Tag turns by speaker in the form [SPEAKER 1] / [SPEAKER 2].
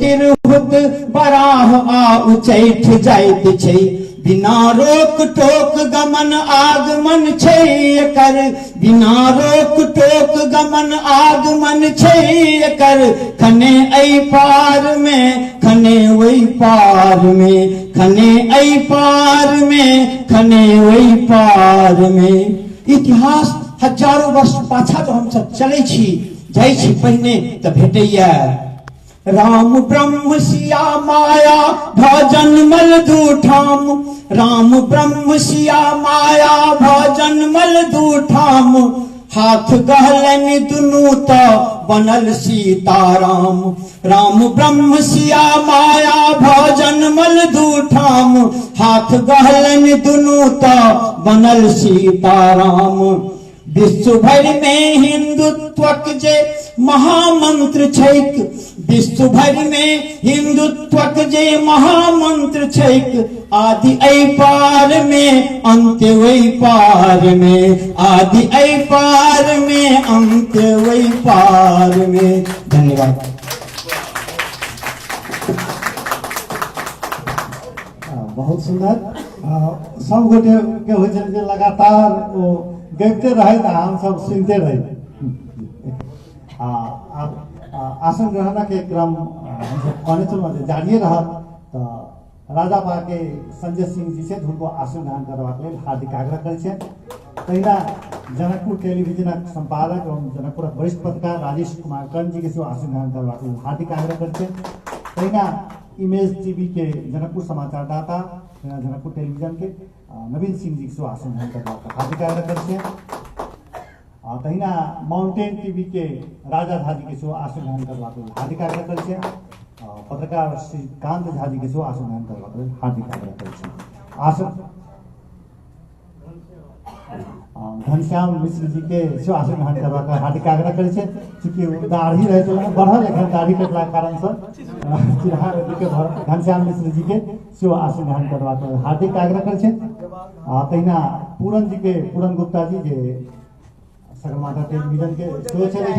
[SPEAKER 1] तिरहुत बराह आ उचैठ जाइत छै। बिना रोक टोक गमन आगमन छै एकर, बिना रोक टोक गमन आगमन छै एकर। खने एहि पार मे खने ओहि पार मे, खने एहि पार मे खने ओहि पार मे। इतिहास हजारों वर्ष पाछा जो हमसब चलै छी जाइ छी पहिने तऽ भेटैया राम ब्रह्म सिया माया भजन मल दूठाम, राम ब्रह्म सिया माया भजन मल दूठाम। हाथ गहलनि दुनू त बनल सीताराम, राम ब्रह्म सिया माया भजन मल दूठाम। हाथ गहलनि दुनू त बनल सीताराम। विश्व भरि में हिंदुत्वक जे महामंत्र छैक, विश्व भरि में हिंदुत्वक जे महामंत्र छैक। आदि एहि पार में अंत्य ओहि पार में, आदि एहि पार में अंत्य ओहि पार में। धन्यवाद।
[SPEAKER 2] बहुत सुंदर। सब गोटे के होइ छलै जे लगातार ओ गबिते रहैत आ हमसब सुनिते रही। आ आब आसन ग्रहणक क्रम हमसब कहने छलहुँ जे जारिए रहत, तऽ राजापा के संजय सिंह जी छथि, हुनको आसन ग्रहण करबाक लेल हार्दिक आग्रह करै छियनि। तहिना जनकपुर टेलीविजनक सम्पादक एवं जनकपुरक वरिष्ठ पत्रकार राजेश कुमार कर्ण जी के सेहो आसन ग्रहण करबाक लेल हार्दिक आग्रह करै छियनि। तहिना इमेज टीवी के जनकपुर समाचारदाता जनकपुर टेलीविजन के नवीन सिंह जी के सेहो आसन ग्रहण करबाक हार्दिक आग्रह करै छियनि। आ तहिना माउंटेन टीवी के राजा झा जी के सेहो आसन ग्रहण करबाक लेल हार्दिक आग्रह करै छियनि। पत्रकार श्रीकांत झा जी के सेहो आसन ग्रहण करबाक लेल हार्दिक आग्रह करै छियनि। आसन घनश्याम मिश्र जी के सेहो आसन ग्रहण करबाक हार्दिक आग्रह करै छियनि। चूँकि ओ दाढ़ी रहै छलनि बढ़ल, एखन दाढ़ी कटलाक कारणसँ चिन्हार दिक्कत भऽ रहल। घनश्याम मिश्र जी के सेहो आसन ग्रहण करबाक हार्दिक आग्रह करै छियनि। आ तहिना पूरन जी के, पूरन गुप्ता जी जे सगरमाथा टेलीविजन के सेहो छलै।